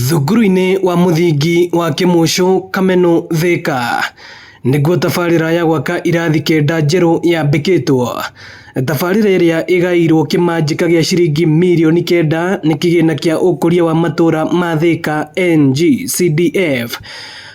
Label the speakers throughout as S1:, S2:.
S1: Thukuru-inĩ wa mũthingi wa Kĩmũcũ Kamenu Thika nĩkuo tabarĩra ya gwaka irathi kenda njerũ yambĩkĩtwo. Tabarĩra ĩrĩa ĩgaĩirwo kĩmanjĩka gĩa ciringi mirioni kenda nĩ kĩgĩna kĩa ũkũria wa matũra ma Thika NG-CDF.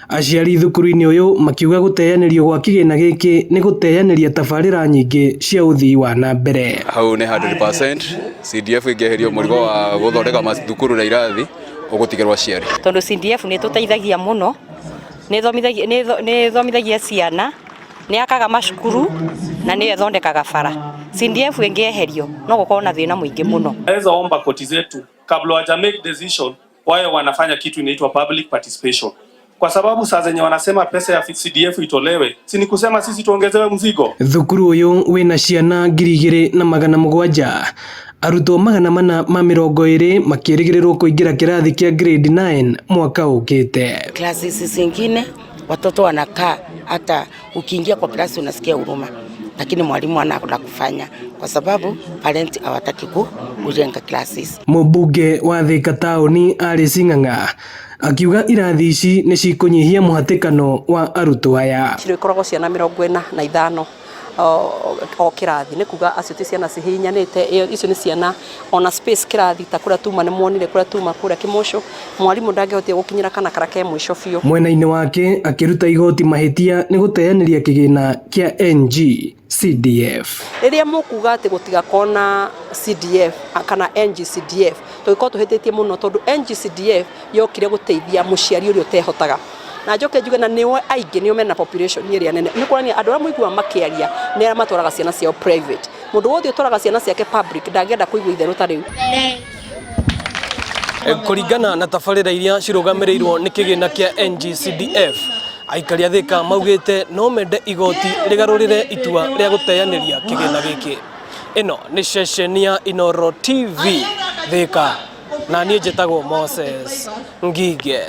S1: Aciari thukuru-inĩ ũyũ makiuga gũteanĩrio gwa kĩgĩna gĩkĩ nĩ gũteanĩria tabarĩra nyingĩ cia ũthii wa na mbere.
S2: Hau nĩ 100% CDF ĩngĩeherio mũrigo wa gũthondeka mathukuru na irathi ũgũtigĩrwo aciari.
S3: Tondũ CDF nĩ ĩtũteithagia mũno, nĩ ĩthomithagia ciana, nĩ yakaga macukuru na nĩyo ĩthondekaga bara. CDF ĩngĩeherio no gũkorwo na thĩna mũingĩ mũno.
S4: Naweza omba koti zetu kabla hawaja make decision wawe wanafanya kitu inaitwa public participation, kwa sababu saa zenye wanasema pesa ya CDF itolewe, si ni kusema sisi tuongezewe mzigo?
S1: Thukuru ũyũ wĩna ciana 2700, arutwo 420 makĩrĩgĩrĩrwo kũingĩra kĩrathi kĩa grade 9 mwaka ũkĩte.
S5: Classes zingine watoto wanakaa, hata ukiingia kwa klasi unasikia huruma, lakini mwalimu ana la kufanya kwa sababu parent hawataki kujenga classes.
S1: Mũmbunge wa Thika taũni Alice Ng'ang'a akiuga irathi ici nĩ cikũnyihia mũhatĩkano wa arutwo aya.
S6: Cirĩ ikoragwo ciana 45 o kĩrathi, nĩ kuga acio ti ciana cihihinyanĩte, icio nĩ ciana ona space kĩrathi ta kũrĩa tuma nĩ muonire kũrĩa tuma kũrĩa Kĩmũcũ mwarimũ ndangĩhotire gũkinyĩra kana karĩa ke mũico biũ.
S1: Mwena-inĩ wake akĩruta igoti mahĩtia nĩ gũteanĩria kĩgĩna kĩa NG-CDF.
S6: Rĩrĩa mũkuga atĩ gũtigakorwo na CDF kana NG-CDF, tũgĩkorwo tũhĩtĩtie mũno tondũ NG-CDF yokire gũteithia mũciari ũrĩa ũtehotaga. Na njoke njuge na nĩo aingĩ nĩo mena population ĩrĩa nene, nĩ kuonania andũ arĩa mũiguaga makĩaria nĩ arĩa matwaraga ciana ciao private. Mũndũ wothe ũtwaraga ciana ciake public ndangĩenda kũigua itherũ ta rĩu.
S1: Kũringana na tabarĩra iria cirũgamĩrĩirwo nĩ kĩgĩna kĩa NG-CDF, aikari a Thika maugĩte no mende igoti rĩgarũrĩre itua rĩa gũteanĩria kĩgĩna gĩkĩ. Ĩno nĩ ceceni ya Inooro TV Thika, na niĩ njĩtagwo Moses Ngige.